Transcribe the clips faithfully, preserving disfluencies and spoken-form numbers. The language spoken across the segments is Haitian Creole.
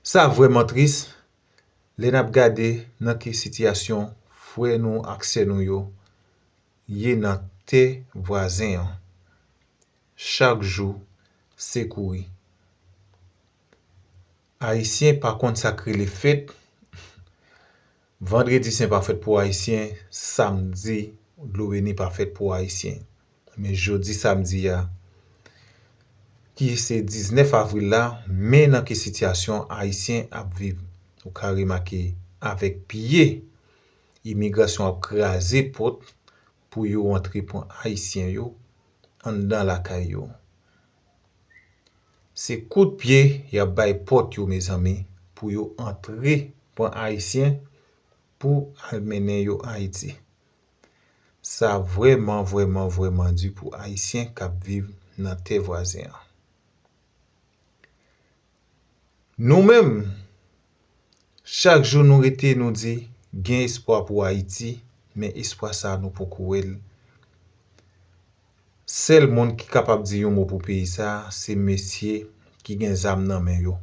Sa vrèman tris lè n ap gade nan ki sitiyasyon frè nou ak sè nou yo ye nan tè vwazen an. Chak jou, se kouri. Ayisyen pa konn sa k rele fèt. Vandredi sen pa fèt pou Ayisyen, samdi dlo beni pa fèt pou Ayisyen. Men jodi samdi a, ki se diznèf avril la, men nan ki sitiyasyon Ayisyen ap viv. Ou ka remake avèk pye, imigrasyon ap kraze pòt pou yo antre pran Ayisyen yo anndan lakay yo. Se kout pye y ap bay pòt yo, mezanmi, pou yo antre pran Ayisyen pou al mennen yo Ayiti. Sa vrèman, vrèman, vrèman di pou Ayisyen k ap viv nan tè vwazen an. Nou menm, chak jou nou rete, nou di, gen espwa pou Ayiti, men espwa sa a nou poko wè l. Sèl moun ki kapab di yon mo pou peyi sa a, se mesye ki gen zam nan men yo.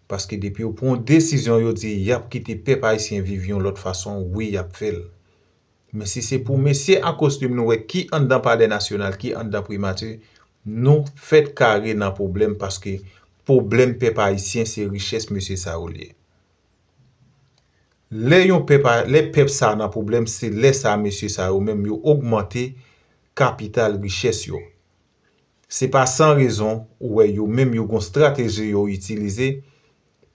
Paske depi yo pran yon desizyon, yo di y ap kite pèp ayisyen viv yon lòt fason, wi, y ap fè l. Men si se pou mesye an kostim nou wè ki anndan Palè Nasyonal, ki anndan Primati, nou fèt kare nan pwoblèm, paske pwoblèm pèp ayisyen se richès mesye sa yo l ye. Lè yon pèp a, lè pèp sa a nan pwoblèm, se lè sa a mesye sa yo menm yo ogmante kapital richès yo. Se pa san rezon ou wè yo menm yo gon estrateji yo itilize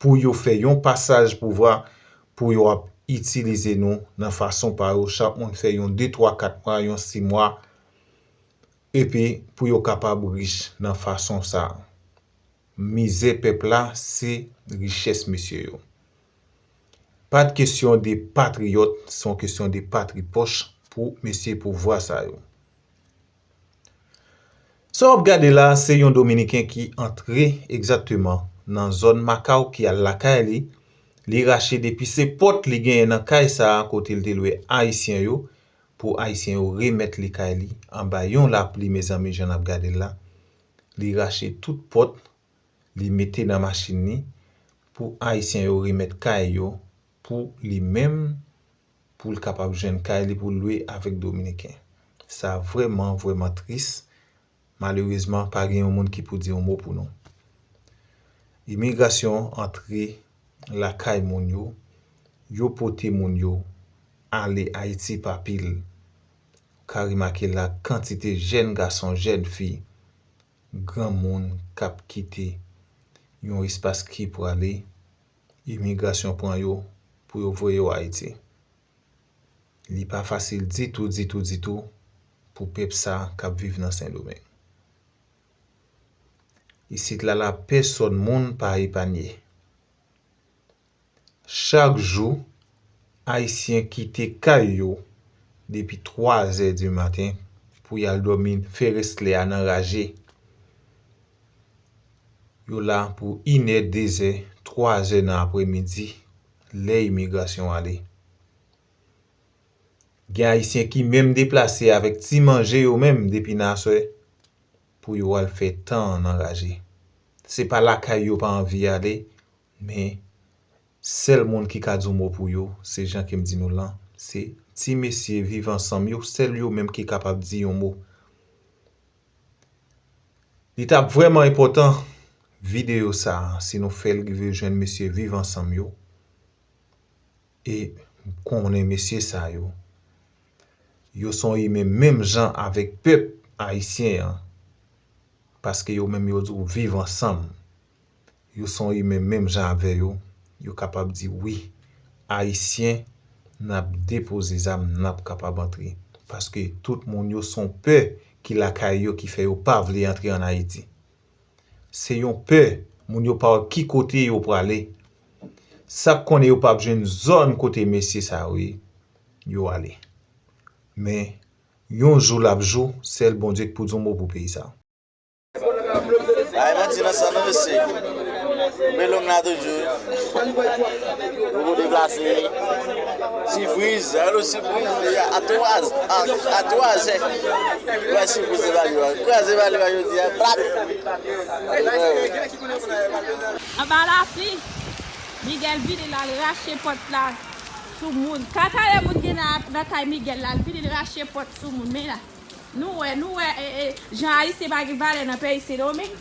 pou yo fè yon pasaj pouvwa pou yo ap itilize nou nan fason pa yo, chak moun fè yon de, twa, kat mwa, yon sis mwa, epi pou yo kapab rich nan fason sa a. Mizè pèp la se richès mesye yo. Pa t kesyon de patriyòt, se yon kesyon de patripòch pou mesye pouvwa sa yo. Sa w ap gade la, se yon Dominiken ki antre egzakteman nan zòn Makaw, ki al lakay li. Li rache depi se pòt li genyen nan kay sa a kote l te lwe Ayisyen yo, pou Ayisyen yo remèt li kay li anba yon lapli, mezanmi, jan n ap gade l la. Li rache tout pòt, li mete nan machin li, pou Ayisyen yo remèt kay yo pou li menm, pou l kapab jwenn kay li pou l lwe avèk Dominiken. Sa vrèman, vrèman tris. Malerezman, pa gen yon moun ki pou di yon mo pou nou. Imigrasyon antre lakay moun yo, yo pote moun yo ale Ayiti pa pil. Ou ka remake la kantite jèn gason, jèn fi, granmoun k ap kite yon espas ki prale, imigrasyon pran yo pou yo voye yo Ayiti. Li pa fasil ditou, ditou, ditou pou pèp sa k ap viv nan Sendomeng. Isit la, la pèsòn moun pa epanye. Chak jou, Ayisyen kite kay yo depi twa zè di maten pou y al dòmi, fè rès lè a nan raje. Yo la pou inè, dezè, twa zè nan apremidi, lè imigrasyon ale. Gen Ayisyen ki menm deplase avèk ti manje yo menm depi nan aswè pou yo al fè tan an nan raje. Se pa lakay yo pa anvi ale, men sèl moun ki ka di yon mo pou yo, se jan ke m di nou lan, se ti mesye Viv Ansanm yo, sèl yo menm ki kapab di yon mo. Li t ap vrèman enpòtan videyo sa a, si nou fè l rive jwenn mesye Viv Ansanm yo. E m konnen mesye sa yo, yo se yon imen menm jan avèk pèp ayisyen an, paske yo menm yo di w viv ansanm. Yo se yon imen menm jan avè yo, yo kapab di wi, Ayisyen, n ap depoze zam, n ap kapab antre. Paske tout moun yo se yon pè ki lakay yo ki fè yo pa vle antre ann Ayiti. Se yon pè, moun yo pa wè ki kote yo prale. Sa k konnen yo p ap jwenn zòn kote mesye sa yo ye, yo ale. Men, yon jou l ap jou, sèl Bondye k pou di yon mo pou peyi sa. Bay manti nan san nou mesye. Koupe long la toujou. Nou pou deplase. Sipriz, alo sipriz, a twa, a, a twa zè. Wè sipriz se pa yo. Kraze pa li pa jodi a, plak. Anba lapli, Miguel vini l al rache pòt la sou moun. Katale moun gen nan, nan kay Miguel la, l vini l rache pòt sou moun. Men la, nou wè, nou wè, e, e, jan Ayisyen pa gen valè nan peyi Sendomeng.